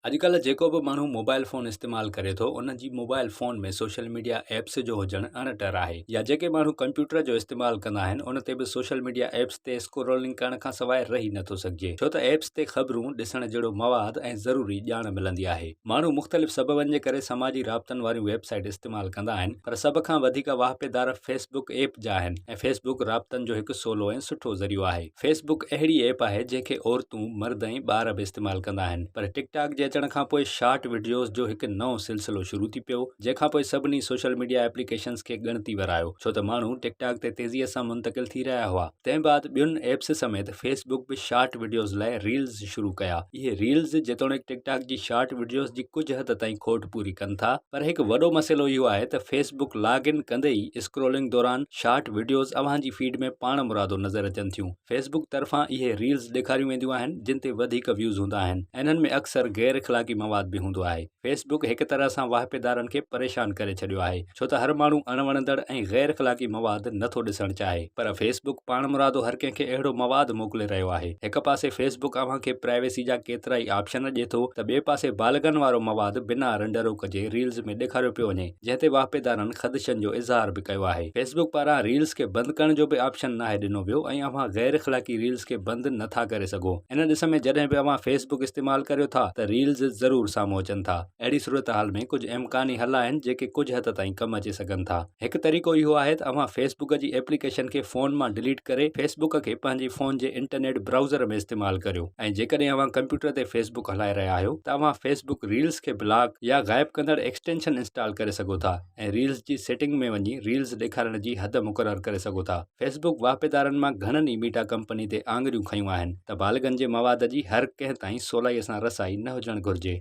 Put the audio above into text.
اڄڪلهه جيڪو به ماڻهو موبائل فون استعمال ڪري ٿو ان جي mobile phone ۾ social media apps جو هجڻ اڻٽر آهي يا جيڪي ماڻهو ڪمپيوٽر جو استعمال ڪندا آهن ان تي به سوشل ميڊيا ايپس تي اسڪرولنگ ڪرڻ کانسواء رهي نٿو سگهجي ڇو ته ايپس تي خبرون، ڏسڻ جهڙو مواد ۽ ضروري ڄاڻ ملندي آهي. ماڻهو مختلف سببن جي ڪري سماجي رابطن واريون ويب سائيٽ استعمال ڪندا آهن پر سڀ کان وڌيڪ واهپيدار فيس بڪ ايپ جا آهن ۽ فيس بڪ رابطن جو هڪ سولو ۽ سٺو ذريعو آهي. فيس بڪ اهڙي ايپ آهي جنهن کي عورتون، مرد ۽ ٻار به استعمال ڪندا آهن پر ٽڪ ٽاڪ جي اچڻ کانپوء شارٽ وڊيوز جو هڪ نئون سلسلو شروع ٿي پيو جنهن کانپوء سڀني سوشل ميڊيا ايپليڪيشنز کي ڳڻتي ورايو ڇو ته ماڻهو ٽڪ ٽاڪ تي تيزي سان منتقل ٿي رهيا هئا تنهن بعد ٻين ايپس سميت فيس بڪ به شارٽ وڊيوز لاء ريلز شروع ڪيا اهي ريلز جيتوڻيڪ ٽڪ ٽاڪ جي شارٽ وڊيوز جي ڪجهه حد تائين کوٽ پوري ڪن ٿا پر هڪ وڏو مسئلو اهو آهي ته فيس بڪ لاگ ان ڪندي ئي اسڪرولنگ دوران شارٽ وڊيوز اوهان جي فيڊ ۾ پاڻمرادو نظر اچن ٿيون. فيس بڪ طرفان اهي ريلز ڏيکاريون وينديون آهن جن تي وڌيڪ ويوز هوندا آهن ۽ انهن ۾ اڪثر غير اخلاقي مواد به هوندو آهي. فيس بڪ هڪ طرح سان واهپيدارن کي پريشان ڪري ڇڏيو آهي ڇو ته هر ماڻهو اڻوڻندڙ ۽ غير اخلاقي مواد نه ٿو ڏسڻ چاهي پر فيس بڪ پاڻمرادو هر ڪنهن کي اهڙو مواد موڪلي رهيو آهي. هڪ پاسي فيس بڪ اوهان کي پرائيويسي جا ڪيترائي آپشن ڏي ٿو ته ٻئي پاسي بالغن وارو مواد بنا رنڊ روڪ جي ريلز ۾ ڏيکاريو پيو وڃي. جنهن تي واهپيدارن خدشن جو اظهار به ڪيو آهي. فيس بڪ پاران ريلز کي بند ڪرڻ جو به آپشن ناهي ڏنو ويو ۽ اوهان غير اخلاقي ريلز کي بند نه ٿا ڪري سگهو. ان ڏس ۾ جڏهن به اوهان فيس بڪ استعمال ڪريو ٿا ته ريلز ضرور سامهون اچن ٿا. اهڙي صورتحال ۾ ڪجهه امڪاني حل آهن جيڪي ڪجهه حد تائين ڪم اچي سگهن ٿا. هڪ طريقو اهو آهي ته اوهان فيس بڪ جي ايپليڪيشن کي فون مان ڊليٽ ڪري فيس بڪ کي پنهنجي فون جي انٽرنيٽ برائوزر ۾ استعمال ڪريو ۽ جيڪڏهن اوهان ڪمپيوٽر تي فيس بڪ هلائي رهيا آهيو ته اوهان فيس بڪ ريلز کي بلاڪ يا غائب ڪندڙ ايڪسٽينشن انسٽال ڪري سگهو ٿا ۽ ريلز جي سيٽنگ ۾ وڃي ريلز ڏيکارڻ جي حد مقرر ڪري سگهو ٿا. فيس بڪ واهپيدارن مان گهڻن ئي ميٽا ڪمپني تي آڱريون کنيون آهن ته بالغن جي مواد جي هر ڪنهن تائين سولائي سان رسائي نه هجڻ گهرجي.